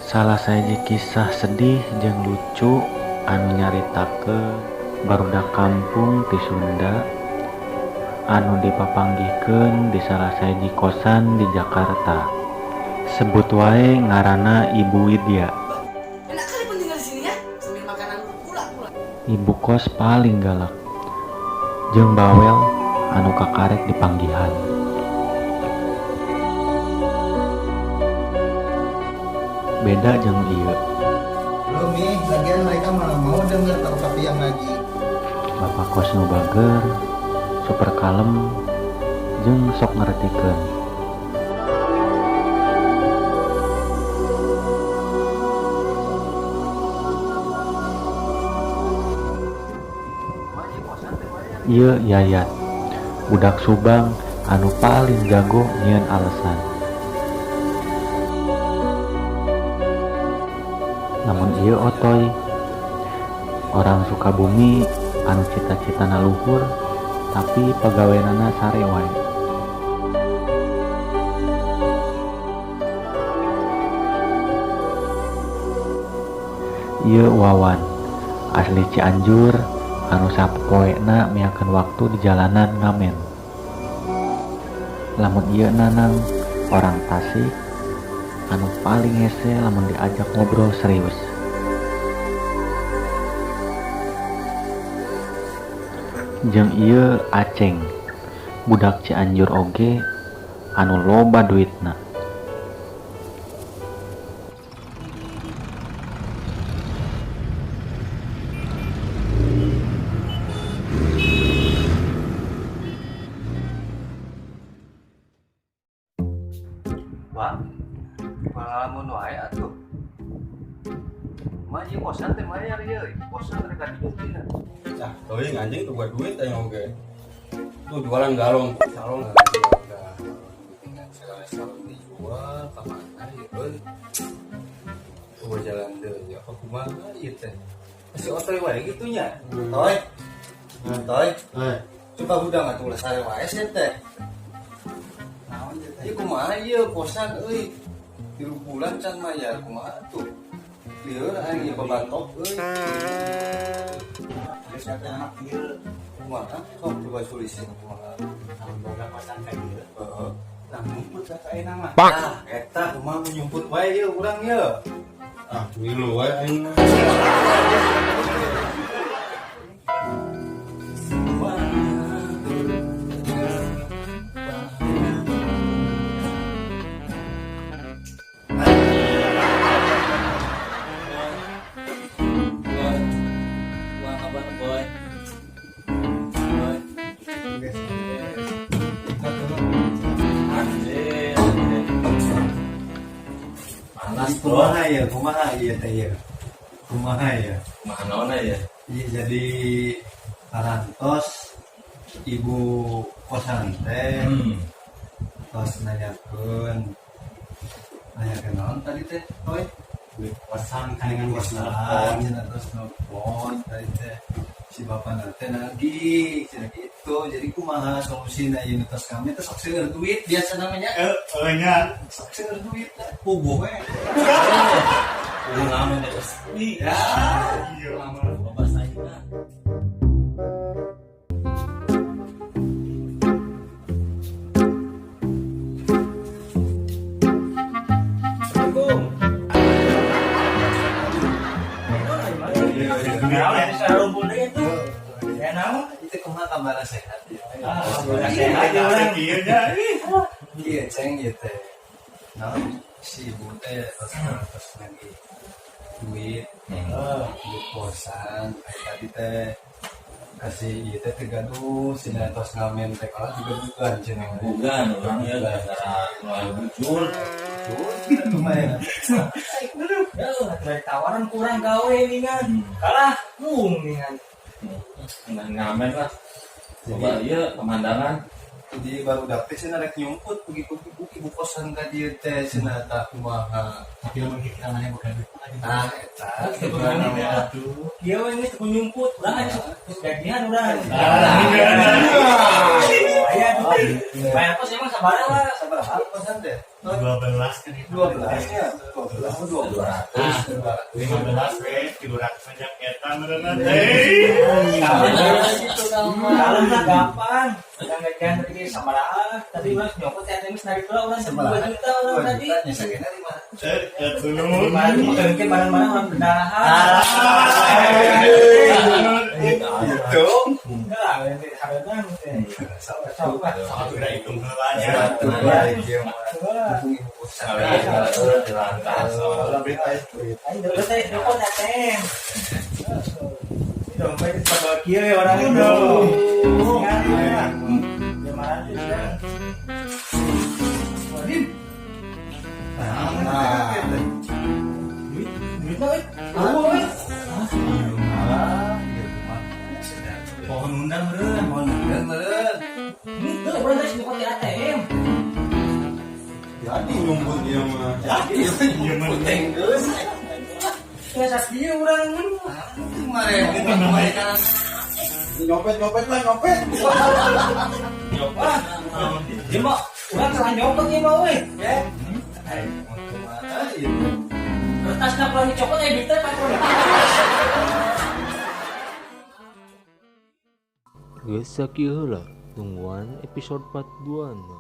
Salah sahiji kisah sedih jeung lucu anu nyaritakeun barudak kampung ti Sunda anu dipapanggihkeun di salah sahiji kosan di Jakarta. Sebut wae ngaranna Ibu Widya. Enak kali pun tinggal di sini ya, sambil makanan gula-gula. Ibu kos paling galak jeung bawel anu kakarek dipanggihan. Beda jeung ieu. Belum nih, lagian mereka malah mau denger kalau papi yang lagi. Bapak kos nu bager, super kalem, jeung sok ngartikeun. Ieu Yayat, budak Subang anu paling jago nyieun alesan. Lamun ieu Otoy, orang Sukabumi anu cita-citana luhur tapi pagaweanana sare wae. Ieu Wawan, asli Cianjur anu sapopoena miakeun waktu di jalanan ngamen. Lamun ieu Nanang, orang Tasik anu paling hese lamun diajak ngobrol serius. Jeung ieu Aceng, budak Cianjur oge anu loba duitna. Wah, pengalaman wae atuh. Mah ieu kosan teh mayar ieu, kosan rek dieu tina. Cah, teuing anjing tuh gua duit aing oge. Tuh jualan galon, salon dengan segala salon dijual ka mana ieu euy. Tuh jalan deui apa kumaha ieu teh. Masih otoy wae kitu nya. Toy. Toy. Coba budak atuh ulah sare wae sih teh. Naon ieu teh? Ieu kumaha ieu kosan euy. 3 bulan can mayar kumaha tuh. Lieur aing ieu babatok euy. Geus atuh anak ieu. Kumaha? Sok coba solusi kumaha. Lamun boga kosan ka ieu. Heeh. Tah ngumpul ka ayeuna mah. Ah, eta kumaha mun nyumput wae ieu urang ieu. Ah, ngilu wae aing mah. Wah, apa boy? Boy. Anjir. Panas bro. Kumaha ya, kumaha ieu teh ieu. Kumaha ya. Kumaha naon ya? Iya jadi parantos ibu kosan teh tos nanyakeun nanyakeun naon tadi teh toy Duit kosan kaningan kosan cenah terus nelpon tadi teh si bapak teh nagih cenah gitu jadi kumaha solusina ieu tos kami teh sok seueur duit biasa namanya Heeh nya. sok seueur duit teh puguh we Puguh ngamen teh sepi. Ya. Iya. Loba saingan. Assalamualaikum. Itu kumaha kabar sehat ya? Sehat ya nya. Iya, ceng ieu teh. Naon si ibu teh tos tos nagih duit, duit kosan kayak tadi teh kasih ieu teh teu gaduh sina tos ngamen teh kalah juga bukan cenah. Bukan, orang ya gara-gara keluar bujur. Bujur, lumayan. Ya, dari tawaran kurang gawe nih kan. Kalah, mung nih kan. Nah, ngamen lah. Coba iya pemandangan. Jadi baru dapet cenah rek nyumput pergi-pergi bu ibu kosan ka dieu teh cenah tah kumaha. Tapi lamun kira mana bukan duit lagi. Ah eta sebenarnya mah. Iya we ini kudu nyumput, urang aja geus gajian urang. Aya duit. Bayar kos emang sabaraha lah. Sabaraha kosan teh? 12 kan itu. 12 nya. 12 atau 200. 15 we, 300 aja eta meureunna teh. Kalau mah gampang. Urang gajian tadi sabaraha, tadi urang nyokot teh geus narik heula urang 2 juta urang tadi. Nya sakena 5. Eh, dulu. Mungkin barang-barang orang bendahara. Gitu. Enggak, ini harganya Satu Udah hitung heula nya. satu lagi mah. Mumpung ibu kosan. Ayo dulu teh, nyokot ATM. Dompet sama kieu ya orang itu. Ya marah tuh sekarang. Wadim, Nah, duit, duit mah, euy. Euy. Pohon undang meureun. Mohon undang meureun. Itu urang geus nyokot di ATM. Jadi nyumput dia mah. Jadi nyumput geus. Ya sakieu urang. Kemarin kemarin kan Nyopet nyopet lah nyopet. Wah, dia mah urang salah nyokot ieu mah euy. ya. Ai kumaha ieu. Kertasna kurang dicokot aya duitnya patron. Geus sakieu heula tungguan episode part 2 na.